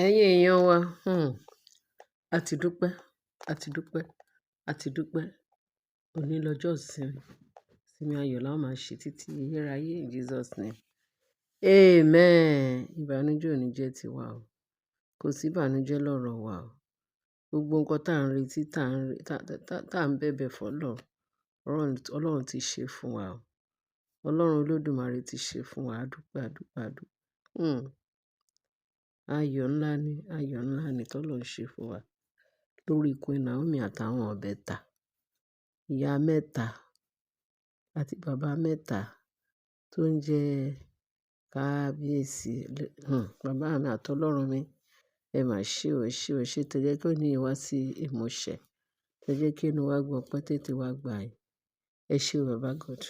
Ẹ̀yin èèyàn wa, a ti dúpẹ́, a ti dúpẹ́, a ti dúpẹ́. Òní lọ́jọ́ ìsinmi, ìsinmi ayọ̀ la ó máa ṣe títí ayérayé in Jesus name. Amen. Ìbànújẹ́ ò ní jẹ́ tiwa o. Kò sí ìbànújẹ́ lọ́rọ̀ wa o. Gbogbo nǹkan tá ń retí, tá ń bẹ̀bẹ̀ fún Ọlọ́run, Ọlọ́run ti ṣe fún wa o. Ọlọ́run Olódùmarè ti ṣe fún wa. A dúpẹ́, a dúpẹ́, a dúpẹ́. Ayọ̀ ńlá ni, ayọ̀ ńlá ni tó Ọlọ́run ṣe fún wa lórí Queen Naomi àtàwọn ìbẹta, ìyá mẹ́ta àti bàbá mẹ́ta tó ń jẹ́ kábíyèsí. Bàbá mi àti Ọlọ́run mi, ẹ má ṣe o, ẹ ṣé o, ẹ ṣé tẹ jẹ́ kí òní wá sí ìmúṣẹ. Tẹ jẹ́ kí inú wa gbọ́ pé tètè wá gbà yín. Ẹ ṣé o, Baba God.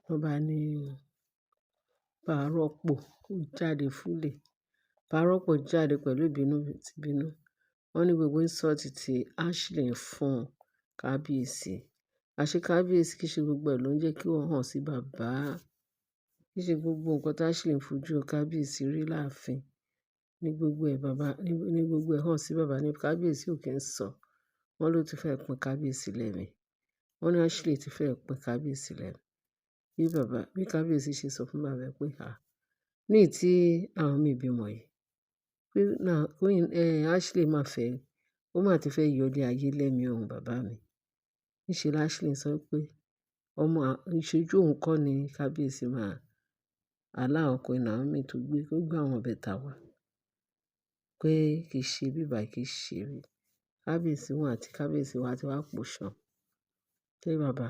Wọ́n bá ní pàrọ́pò ó jáde fúlẹ̀. Pàrọ́pò jáde pẹ̀lú ìbínú ti bínú. Wọ́n ní gbogbo insult tí Ashley ń fún kábíyèsí. Àṣé kábíyèsí kì í ṣe gbogbo ẹ̀ ló ń jẹ́ kí wọ́n hàn sí bàbá. Kì í ṣe gbogbo nǹkan tí Ashley ń fojú kábíyèsí rí láàfin ní gbogbo ẹ̀ bàbá, ní gbogbo ẹ̀ hàn sí bàbá ní kábíyèsí ò kí ń sọ. Wọ́n ló ti fẹ́ pín kábíyèsí lẹ́mi. Wọ́n ní Ashley ti fẹ́ pín kábíyèsí lẹ́mi. Bí bàbá, bí kábíyèsí ṣe sọ fún bàbá ẹ pé, "à, ní tí àwọn mi bímọ yìí, pé náà Queen, Ashley máa fẹ́, ó máa ti fẹ́ yọ ilé ayé lẹ́mi òun bàbá mi." Níṣe Ashley sọ pé ọmọ, ìṣojú òun kọ́ ni kábíyèsí máa allow Queen Naomi tó gbé, kó gbé àwọn ìbẹta wá. Pé kì í ṣe bíbà, kì í ṣe bí. Kábíyèsí wọn àti kábíyèsí wa ti wá pòṣàn. Pé bàbá,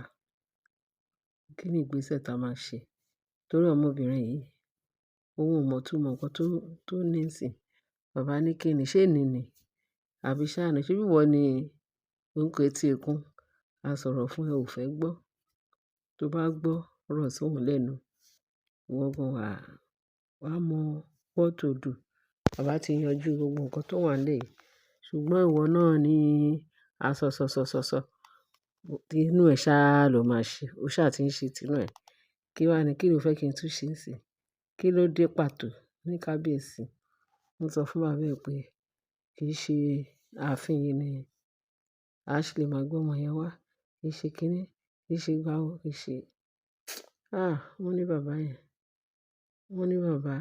kí ni ìgbésẹ̀ tá a máa ṣe? Torí ọmọbìnrin yìí, òun ò mọ̀ túmọ̀ nǹkan tó ní ìsìn. Bàbá ní kí ni, ṣé èní ni? Àbí ṣá ni? Ṣé bí ìwọ ni ó ń pe tí ikún? A sọ̀rọ̀ fún ẹ, ò fẹ́ gbọ́. Tó bá gbọ́ ọ̀rọ̀ sóhun lẹ́nu, ìwọ gan wà, wà á mọ what to do. Bàbá ti yanjú gbogbo nǹkan tó wà nílẹ̀ yìí. Ṣùgbọ́n ìwọ náà ni a sọ, sọ, sọ, sọ, sọ. Inú ẹ ṣá ló máa ṣe. Ó ṣá ti ń ṣe tinú ẹ. Kí wá ni, kí ló fẹ́ kí n tún ṣe sí i? Kí ló dé pàtó ní kábíyèsí? Mo sọ fún bàbá ẹ pé kì í ṣe ààfin yìí ni Ashley máa gbé ọmọ yẹn wá. Kì í ṣe kíní, kì í ṣe gbáwo, kì í ṣe. Ah! Wọ́n ní bàbá yẹn. Wọ́n ní bàbá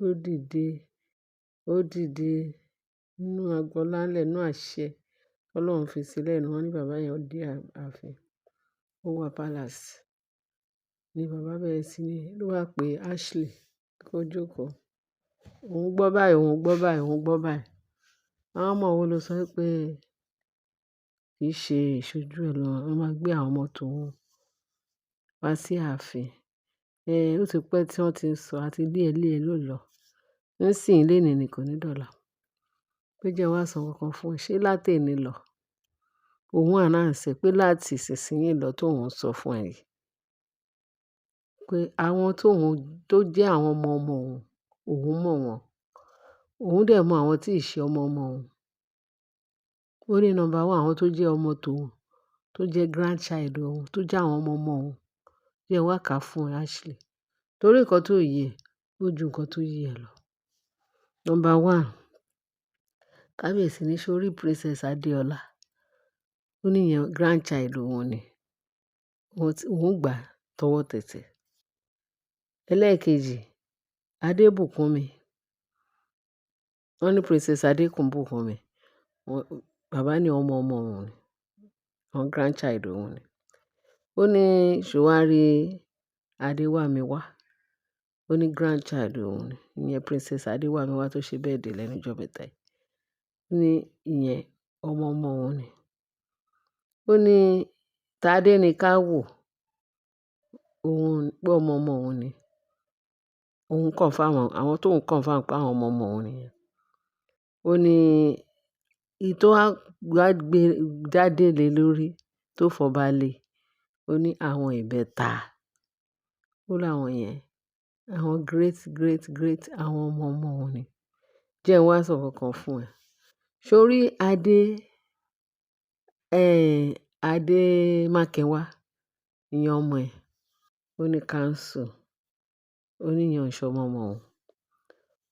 ó dìde, ó dìde nínú agbo-ọlá ńlẹ̀ nínú àṣẹ. Ọlọ́run fi sílẹ̀ nu. Wọ́n ní bàbá yẹn ó dé ààfin. Ó wọ palace. Ni bàbá bẹ̀rẹ̀ sí ní ló wá pe Ashley kó jókòó. Òun gbọ́ báyìí, òun gbọ́ báyìí, òun gbọ́ báyìí. Àwọn ọmọ wo ló sọ pé kì í ṣe ìṣojú ẹ lọ, wọ́n máa gbé àwọn ọmọ tó ń wá sí ààfin. Ó ti pẹ́ tí wọ́n ti ń sọ àti lé ẹ lé ẹ ló lọ. Nísìnyí léèní ni kò ní dọ̀la. Pé jẹ́ wá sọ nǹkan fún ẹ. Ṣé láti èní lọ? Òun announce pé láti ìsinsìnyí lọ tó òun sọ fún ẹ yìí. Pé àwọn tó òun, tó jẹ́ àwọn ọmọ ọmọ òun, òun mọ̀ wọ́n. Òun dẹ̀ mọ àwọn tí ì ṣe ọmọ ọmọ òun. Ó ní number one, àwọn tó jẹ́ ọmọ tó òun, tó jẹ́ grandchild òun, tó jẹ́ àwọn ọmọ ọmọ òun. Jẹ́ n wá ká fún ẹ Ashley. Torí nǹkan tó yẹ, ó ju nǹkan tó yẹ ẹ lọ. Number one, kábíyèsí ní sórí Princess Adeola. Ó ní ìyẹn grandchild òun ni. Òun gbà tọwọ́ tẹsẹ̀. Ẹlẹ́ẹ̀kejì, Adébùkúnmi. Wọ́n ní Princess Adékúnbùkúnmi. Bàbá ní ọmọ ọmọ òun ni. Àwọn grandchild òun ni. Ó ní ṣé Adéwàmíwá. Ó ní grandchild òun ni. Ìyẹn Princess Adéwàmíwá tó ṣe birthday lẹ́nu jọ́ mẹ́ta yìí. Ó ní ìyẹn ọmọ ọmọ òun ni. Ó ní Tádé ní ká wò. Òun pé ọmọ ọmọ òun ni. Òun confirm, àwọn tó ń confirm pé àwọn ọmọ ọmọ òun nìyẹn. Ó ní èyí tó wá gbé jáde lé lórí tó fọba lé. Ó ní àwọn ìbẹta. Ó láwọn yẹn, àwọn great, great, great àwọn ọmọ ọmọ òun ni. Jẹ́ n wá sọ nǹkan fún ẹ. Sórí Adé, Adé Mákinwá, ìyẹn ọmọ ẹ̀. Ó ní cancel. Ó ní ìyẹn ò ṣe ọmọ ọmọ òun.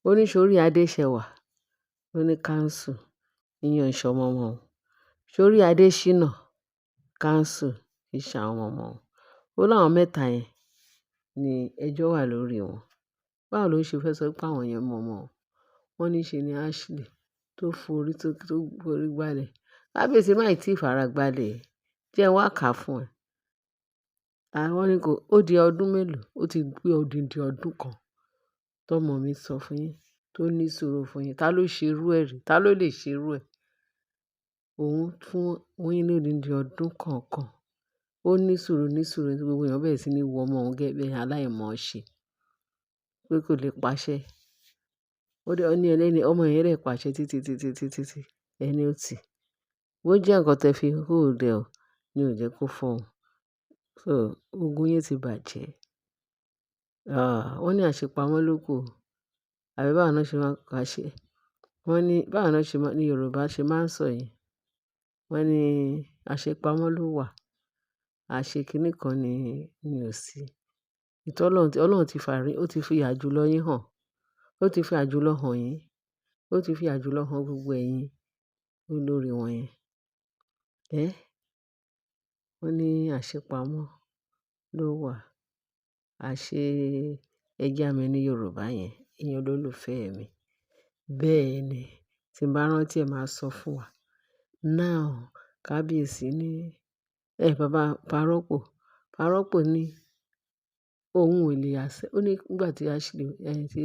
Ó ní sórí Adéṣẹwà, ó ní cancel, ìyẹn ò ń ṣọmọ ọmọ òun. Sórí Adéṣínà, cancel, kì í ṣe àwọn ọmọ ọmọ òun. Ó láwọn mẹ́ta yẹn ni ẹjọ́ wà lórí wọn. Báwo ló ṣe fẹ́ sọ pé àwọn yẹn mọ ọmọ òun? Wọ́n ní ṣe ni Ashley tó forí tó forí gbálẹ̀. Kábíyèsí má ì tí fara gbálẹ̀. Jẹ́ n wá kà fún ẹ. Àwọn ní kò, ó di ọdún mélòó? Ó ti pé odindi ọdún kan tọ́mọ mi sọ fún yín, tó ní sùúrù fún yín. Ta ló ṣe irú ẹ rí? Ta ló lè ṣe irú ẹ? Òun fún yín ní odindi ọdún kọ̀ọ̀kan. Ó ní sùúrù, ní sùúrù tí gbogbo èèyàn bẹ̀rẹ̀ sí ní wo ọmọ òun gẹ́gẹ́ bí aláìmọ̀ọ́ṣe, pé kò lè paṣẹ. Ó dẹ̀, ó ní ẹlẹ́ni, ọmọ yẹn dẹ̀ pàṣẹ títí, títí, títí, títí, ẹni ó ti. Bó jẹ́ nǹkan tẹ fi hold ẹ o, ni ò jẹ́ kó fọ́hùn. So, ogun yín ti bàjẹ́. Ah, wọ́n ní àṣepamọ́ ló kù. Àbí báwo ni wọ́n ṣe máa ń ṣe? Wọ́n ní báwo ni wọ́n ṣe máa, ní Yorùbá ṣe máa ń sọ yìí. Wọ́n ní àṣepamọ́ ló wà. Àṣe kíní kan ni ò sí. Ìtọ́ Ọlọ́run tí, Ọlọ́run ti fàárí, ó ti fi àjùlọ yín hàn. Ó ti fi àjùlọ hàn yín. Ó ti fi àjùlọ hàn gbogbo ẹ̀yin olórí wọn yẹn. Ẹ́, wọ́n ní àṣepamọ́ ló wà. Àṣe ẹja mi ní Yorùbá yẹn, ẹ̀yin olólùfẹ́ mi. Bẹ́ẹ̀ ni, tí n bá rántí ẹ máa sọ fún wa. Now, kábíyèsí ní, bàbá Parọ́pò, Parọ́pò ní òun ò lè accept. Ó ní nígbà tí Ashley, tí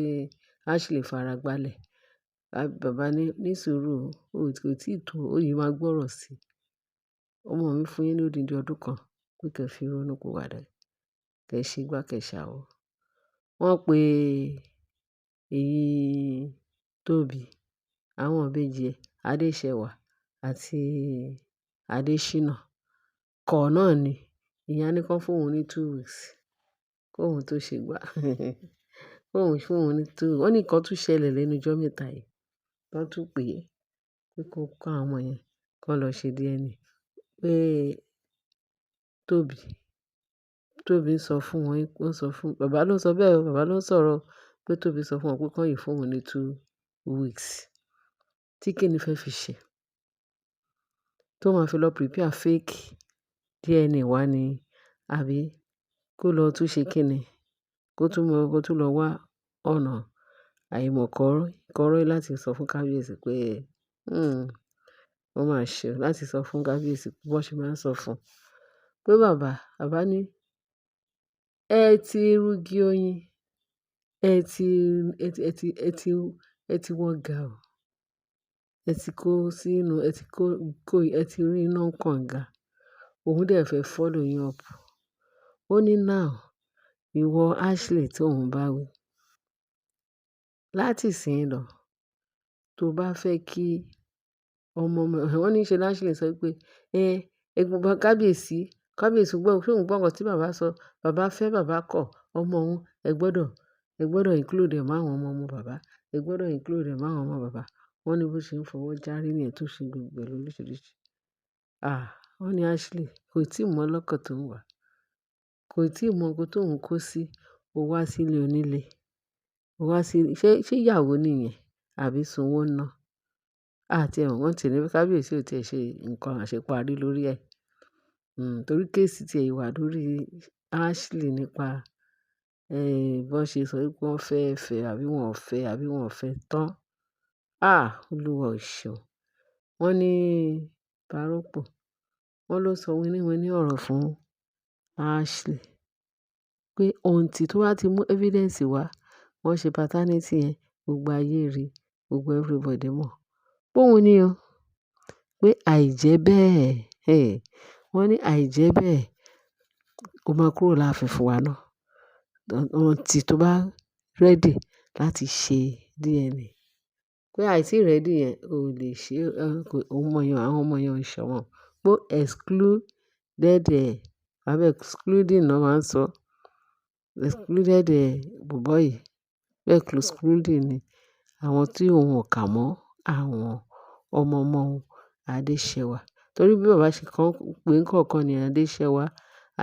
Ashley fara gbálẹ̀, bàbá ní, ní sùúrù o, kò tí ì tó, ó yìí máa gbọ́rọ̀ sí i. Ọmọ mi fún yín ní odindi ọdún kan pé kí ẹ fi ronú pìwàdà, kí ẹ ṣe gbá, kí ẹ ṣàwó. Wọ́n pe èyí Tóbi, àwọn ìbejì ẹ, Adéṣẹwà àti Adéṣínà. Kọ̀ náà ni. Ìyẹn ní kí wọ́n fún òun ní 2 weeks kó òun tó ṣe gbá. Kó òun fún òun ní two. Wọ́n ní nǹkan tún ṣẹlẹ̀ lẹ́nu ijọ́ mẹ́ta yìí. Wọ́n tún pè é pé kó kó àwọn ọmọ yẹn kó lọ ṣe DNA. Pé Tóbi, Tóbi ń sọ fún wọn, ó ń sọ fún, bàbá ló ń sọ bẹ́ẹ̀ o, bàbá ló ń sọ̀rọ̀ pé Tóbi sọ fún wọn pé kí wọ́n yìí fún òun ní 2 weeks. Tí kíni fẹ́ fi ṣe? Tó máa fi lọ prepare fake DNA wá ni, àbí kó lọ tún ṣe kíni? Kó tún mọ̀, kó tún lọ wá ọ̀nà àìmọ̀kọ́rọ́, kọ́rọ́ láti sọ fún kábíyèsí pé, ó máa ṣe o, láti sọ fún kábíyèsí bí wọ́n ṣe máa ń sọ fún. Pé bàbá, bàbá ní, ẹ ti rúgi oyin, ẹ ti, ẹ ti, ẹ ti, ẹ ti, ẹ ti wọ gàù, ẹ ti kó sínú, ẹ ti kó, kó, ẹ ti rí iná kànga. Òun dẹ̀ fẹ́ follow yín up. Ó ní now, ìwọ Ashley tí òun bá wí. Láti ìsìn lọ, tó bá fẹ́ kí ọmọ ọmọ, wọ́n ní ṣe Ashley sọ pé, ẹgbọ́n kábíyèsí, kábíyèsí gbọ́, ṣé òun gbọ́ nǹkan tí bàbá sọ? Bàbá fẹ́, bàbá kọ̀, ọmọ òun, ẹ gbọdọ̀ include ẹ̀ mọ́ àwọn ọmọ ọmọ bàbá. Ẹ gbọdọ̀ include ẹ̀ mọ́ àwọn ọmọ bàbá. Wọ́n ní bó ṣe ń fọwọ́ járí ní ẹ̀ tó ṣe gbogbo ẹ̀ lóríṣiríṣi. Ah, wọ́n ní Ashley kò tí ì mọ̀ lọ́kàn tó ń wà. Kò tí ì mọ nǹkan tó ń kó sí. Ó wá sílé onílé. Ó wá sí, ṣé ìyàwó nìyẹn? Àbí sunwó ná? Àti ẹ̀ wọ́n tí ní kábíyèsí ò tí ì ṣe nǹkan àṣeparí lórí ẹ̀. Torí case tí ẹ wà lórí Ashley nípa, bí wọ́n ṣe sọ wípé wọ́n fẹ́ fẹ́ àbí wọ́n ò fẹ́, àbí wọ́n ò fẹ́ tán. Ah, Olúwa ò ṣeun. Wọ́n ní Parọ́pò, wọ́n ló sọ wíníwíní ọ̀rọ̀ fún Ashley pé until tó bá ti mú evidence wá, wọ́n ṣe paternity yẹn, gbogbo ayé rí, gbogbo everybody mọ̀. Pé òun ní o. Pé àìjẹ́ bẹ́ẹ̀, wọ́n ní àìjẹ́ bẹ́ẹ̀, ó máa kúrò láàfin fún wa náà. Until tó bá ready láti ṣe DNA. Pé àìtí ready yẹn ò lè ṣe, kò, ọmọ yẹn, àwọn ọmọ yẹn ò ṣọ̀wọ́n. Pé excluded, àbí excluding náà máa ń sọ. Excluded, bọ̀bọ́ yìí. Pé excluding ni àwọn tí òun ò kà mọ́ àwọn ọmọ ọmọ òun Adéṣẹwà. Torí bí bàbá ṣe kàn pé nǹkan ni Adéṣẹwà,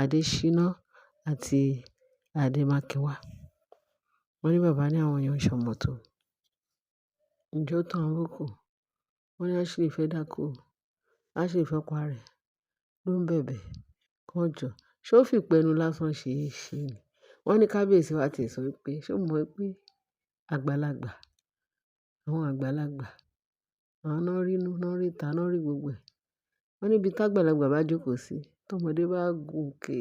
Adéṣínà àti Adémákinwá. Wọ́n ní bàbá ní àwọn yẹn ò ṣọmọ tó. Ǹjẹ́ ó tán àbí? Wọ́n ní Ashley fẹ́ dákú o. Ashley fẹ́ pa rẹ̀ ló ń bẹ̀bẹ̀ kán jọ. Ṣé ó fi ìpẹnu lásán ṣe é ṣe ni? Wọ́n ní kábíyèsí wa ti sọ wípé, ṣé o mọ̀ wípé àgbàlagbà, àwọn àgbàlagbà, àwọn náà rí inú, náà rí ìta, náà rí gbogbo ẹ̀. Wọ́n ní ibi tí àgbàlagbà bá jókòó sí, tí ọmọdé bá gùn kè,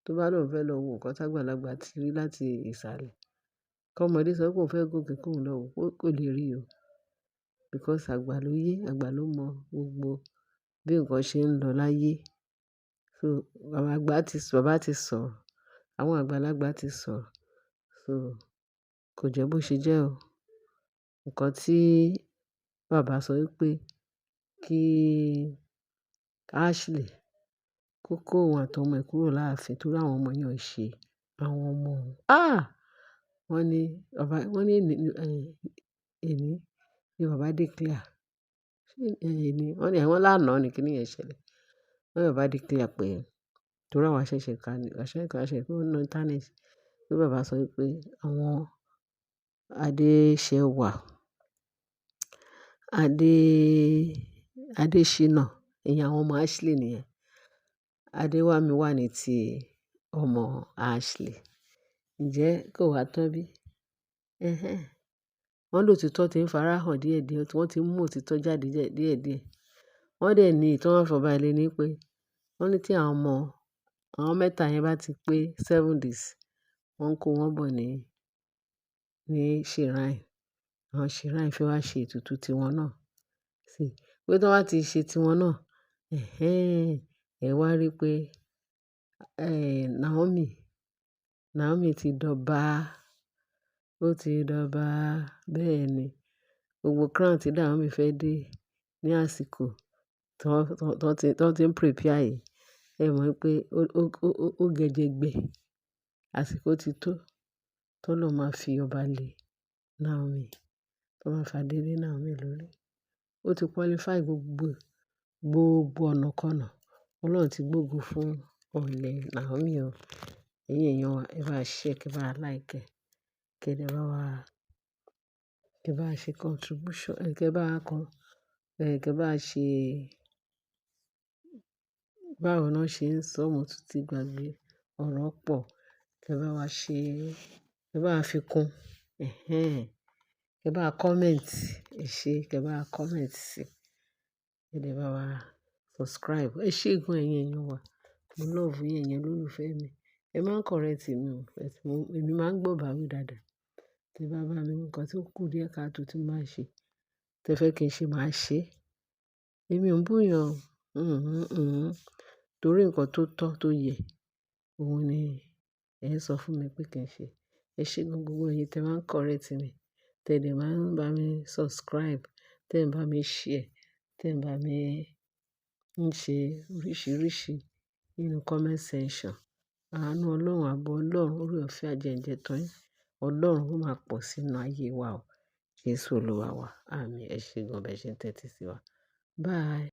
tó bá lóun fẹ́ lọ wo nǹkan tí àgbàlagbà ti rí láti ìsàlẹ̀, kí ọmọdé sọ pé òun fẹ́ gùn kè kóun lọ wo, kò lè rí o. Because àgbà ló yé, àgbà ló mọ gbogbo bí nǹkan ṣe ń lọ láyé. So bàbá àgbà ti sọ, bàbá ti sọ̀rọ̀, àwọn àgbàlagbà ti sọ̀rọ̀. So kò jẹ́ bó ṣe jẹ́ o. Nǹkan tí bàbá sọ wípé kí Ashley kó kó òun àti ọmọ ẹ̀ kúrò láàfin torí àwọn ọmọ yẹn ò ṣe àwọn ọmọ òun. Ah! Wọ́n ní bàbá, wọ́n ní èní ní bàbá declare. Ṣé èní? Wọ́n ní wọ́n lánàá ni kíní yẹn ṣẹlẹ̀. Wọ́n ní bàbá declare pé torí àwọn ṣẹ̀ṣẹ̀ ká ní, àṣẹ kan ṣẹlẹ̀ pé ó nu internet. Pé bàbá sọ wípé àwọn Adéṣẹwà, Adé, Adéṣínà, ìyẹn àwọn ọmọ Ashley nìyẹn. Adéwámi wà ní ti ọmọ Ashley. Ǹjẹ́ kò wá tán bí? Ẹhẹ́n. Wọ́n lòtítọ́ tí ń farahàn díẹ̀díẹ̀, wọ́n ti ń mú òtítọ́ jáde díẹ̀díẹ̀. Wọ́n dẹ̀ ní ìtàn wọn fọba ilé ní pé wọ́n ní tí àwọn ọmọ, àwọn mẹ́ta yẹn bá ti pé 7 days, wọ́n ń kó wọn bọ̀ ní shrine. Àwọn shrine fẹ́ wá ṣe ètùtù tiwọn náà. Sí, pé tí wọ́n bá ti ṣe tiwọn náà, ẹhẹ́n, ẹ wá rí pé, Naomi, Naomi ti dọba. Ó ti dọba. Bẹ́ẹ̀ ni. Gbogbo crown tí Naomi fẹ́ dé ní àsìkò tí wọ́n ti ń prepare yìí, ẹ mọ̀ pé ó gẹjẹgbẹ́. Àsìkò ti tó tó lọ máa fi ọba lé Naomi, tó máa fàdé lé Naomi lórí. Ó ti qualify gbogbo, gbogbo ọ̀nàkọ́nà. Ọlọ́run ti gbógo fún ọ̀lẹ Naomi o. Ẹ̀yin èèyàn wa, ẹ bá share, kí ẹ bá like, kí ẹ bá wa, kí ẹ bá ṣe contribution, kí ẹ bá kọ, kí ẹ bá ṣe, báwo náà ṣe ń sọ, mo tún ti gbàgbé ọ̀rọ̀ pọ̀. Kí ẹ bá wa ṣe, kí ẹ bá fi kún, ẹhẹ́n, kí ẹ bá comment, ẹ ṣé, kí ẹ bá comment sí i. Ẹ dẹ̀ bá wa subscribe. Ẹ ṣé gan ẹ̀yin èèyàn wa. Mo love yín ẹ̀yin olólùfẹ́ mi. Ẹ máa ń correct mi o. Èmi máa ń gbọ́ ìbáwí dáadáa. Tí ẹ bá bá mi nǹkan tí ó kù díẹ̀ káàtò tí mo máa ṣe, tí ẹ fẹ́ kí n ṣe, màá ṣe. Èmi ò ń búyan o. Torí nǹkan tó tọ́, tó yẹ, òun ni ẹ ń sọ fún mi pé kí n ṣe. Ẹ ṣé gan gbogbo ẹ̀yin tí ẹ máa ń correct mi, tí ẹ dẹ̀ máa ń bá mi subscribe, tí ẹ ń bá mi share, tí ẹ ń bá mi ń ṣe oríṣìíríṣìí nínú comment section. Àánú Ọlọ́run, ààbò Ọlọ́run, oore-ọ̀fẹ́ àjẹ́njẹ́ tán yín. Ọlọ́run ó máa pọ̀ sínú ayé wa o. Jésù Olúwa wa. Àmín. Ẹ ṣé gan bẹ́ẹ̀ ṣe ń tẹ́tí sí wa. Bye.